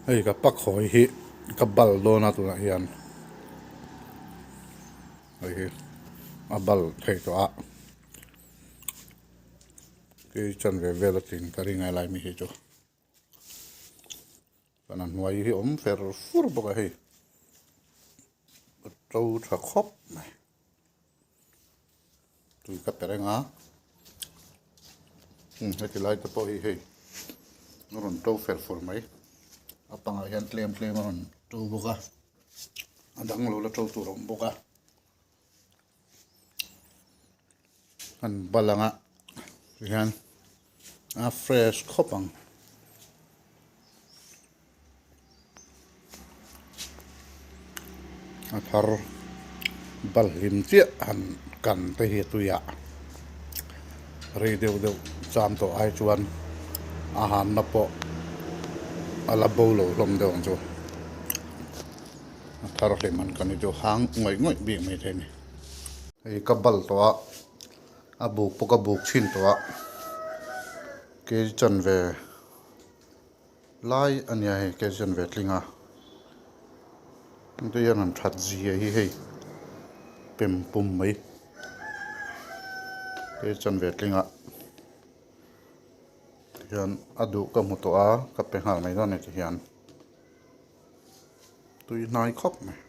Hei ka pakhawi hi ka bal dawn a tunah hian hei hi a bal thei tawh a kei chanve vel a tling ka ring a helai mi hi chu chuan a hnuai hi awm fer fur bawk a hei a to tha khawp mai. Tui ka pe reng a heti lai te pawh hi hei a rawn to fer fur mai a pangah hian tlem tlem a rawn to bawk a a dang lo la to tur a awm bawk a an bal ang a tihian a fresh khawp ang. A thar bal hlim chiah han kan te hi a tui a rei deuh deuh cham tawh ai chuan a hanna pawh a la bo lo hlawm deuh ang chu a thar hlim han kan hi chu hang ngawih ngawih bik mai thei a ni. Hei ka bal tawh a a buk pawh ka buk chhin tawh a kei chanve. Lai a nia hei ke zen ve tling a hengte hian han that zia hi hei pem pum mai ke chan ve tling a tihian a duh ka hmu tawh a ka pe nghal mai dawn a ni tihian tui hnai khawp mai.